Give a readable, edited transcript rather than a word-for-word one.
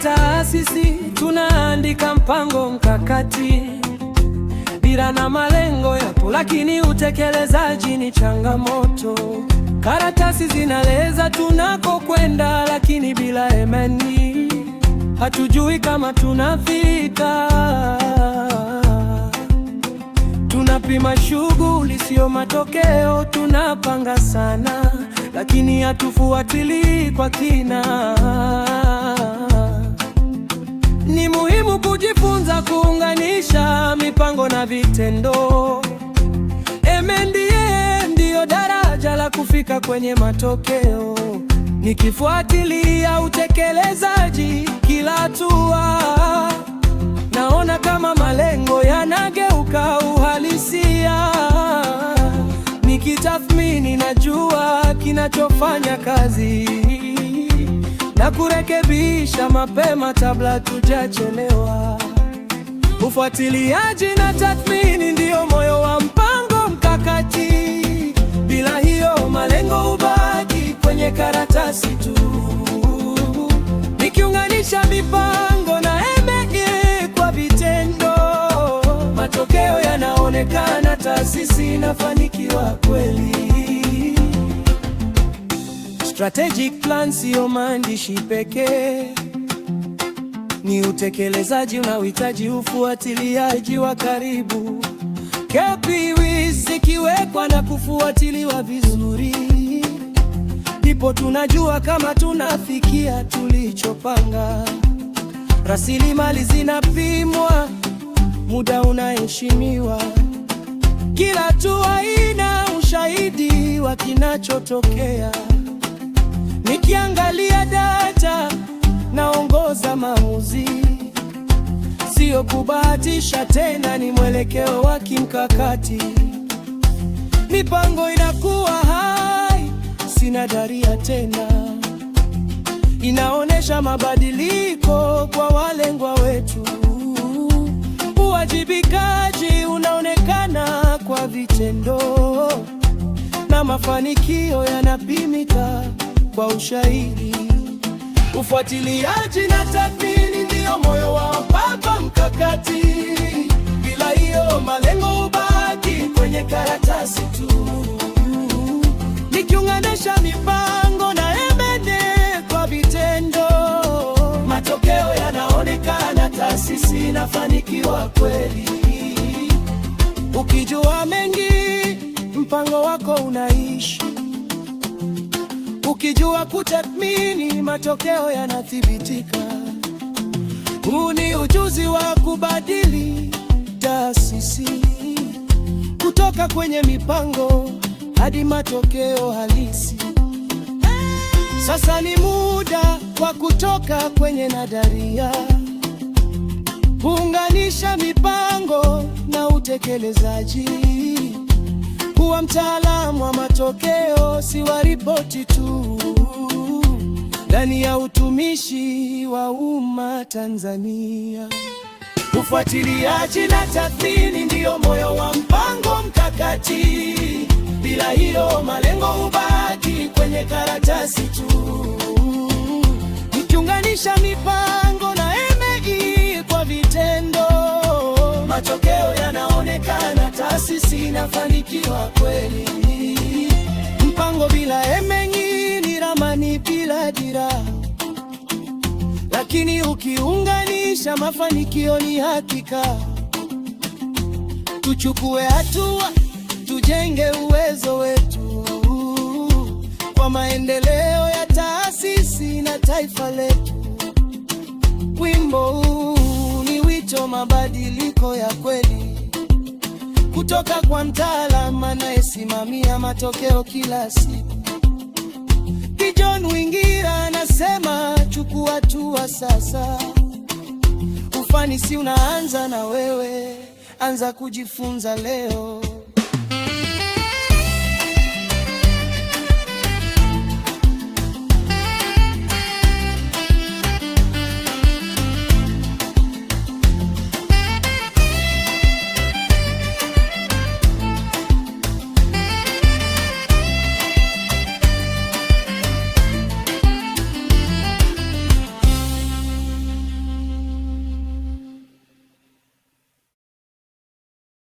Taasisi tunaandika mpango mkakati, dira na malengo yapo, lakini utekelezaji ni changamoto. Karatasi zinaeleza tunakokwenda, lakini bila M&E hatujui kama tunafika. Tunapima shughuli, sio matokeo. Tunapanga sana, lakini hatufuatilii kwa kina. Ni muhimu kujifunza kuunganisha mipango na vitendo. M&E ndiyo daraja la kufika kwenye matokeo. Nikifuatilia utekelezaji kila hatua, naona kama malengo yanageuka uhalisia. Nikitathmini najua kinachofanya kazi na kurekebisha mapema kabla tujachelewa. Ufuatiliaji na tathmini ndiyo moyo wa mpango mkakati. Bila hiyo malengo hubaki kwenye karatasi tu. Nikiunganisha mipango na M&E kwa vitendo, matokeo yanaonekana, taasisi inafanikiwa kweli. Strategic plan sio maandishi pekee, ni utekelezaji unaohitaji ufuatiliaji wa karibu. KPIs zikiwekwa na kufuatiliwa vizuri, ndipo tunajua kama tunafikia tulichopanga. Rasilimali zinapimwa, muda unaheshimiwa, kila hatua ina ushahidi wa kinachotokea. Nikiangalia data naongoza maamuzi, sio kubahatisha tena, ni mwelekeo wa kimkakati. Mipango inakuwa hai, si nadharia tena, inaonesha mabadiliko kwa walengwa wetu. Uwajibikaji unaonekana kwa vitendo na mafanikio yanapimika kwa ushahidi. Ufuatiliaji na tathmini ndiyo moyo wa mpango mkakati. Bila hiyo malengo hubaki kwenye karatasi tu. Nikiunganisha mipango na M&E kwa vitendo, matokeo yanaonekana, taasisi inafanikiwa kweli. Ukijua mengi, mpango wako unaishi. Ukijua kutathmini, matokeo yanathibitika. Huu ni ujuzi wa kubadili taasisi kutoka kwenye mipango hadi matokeo halisi. Sasa ni muda wa kutoka kwenye nadharia, kuunganisha mipango na utekelezaji, kuwa mtaalamu wa matokeo, si wa ripoti tu, ndani ya utumishi wa umma Tanzania. Ufuatiliaji na tathmini ndiyo moyo wa mpango mkakati. Bila hiyo malengo hubaki kwenye karatasi tu. Nikiunganisha mipango na M&E kwa vitendo, matokeo yanaonekana, taasisi inafanikiwa kweli. Mpango bila M&E ni ramani bila dira, lakini ukiunganisha mafanikio ni hakika. Tuchukue hatua, tujenge uwezo wetu kwa maendeleo ya taasisi na taifa letu. Wimbo huu ni wito, mabadiliko ya kweli kutoka kwa mtaalamu anayesimamia matokeo kila siku. John Wingira anasema chukua hatua sasa. Ufanisi unaanza na wewe, anza kujifunza leo.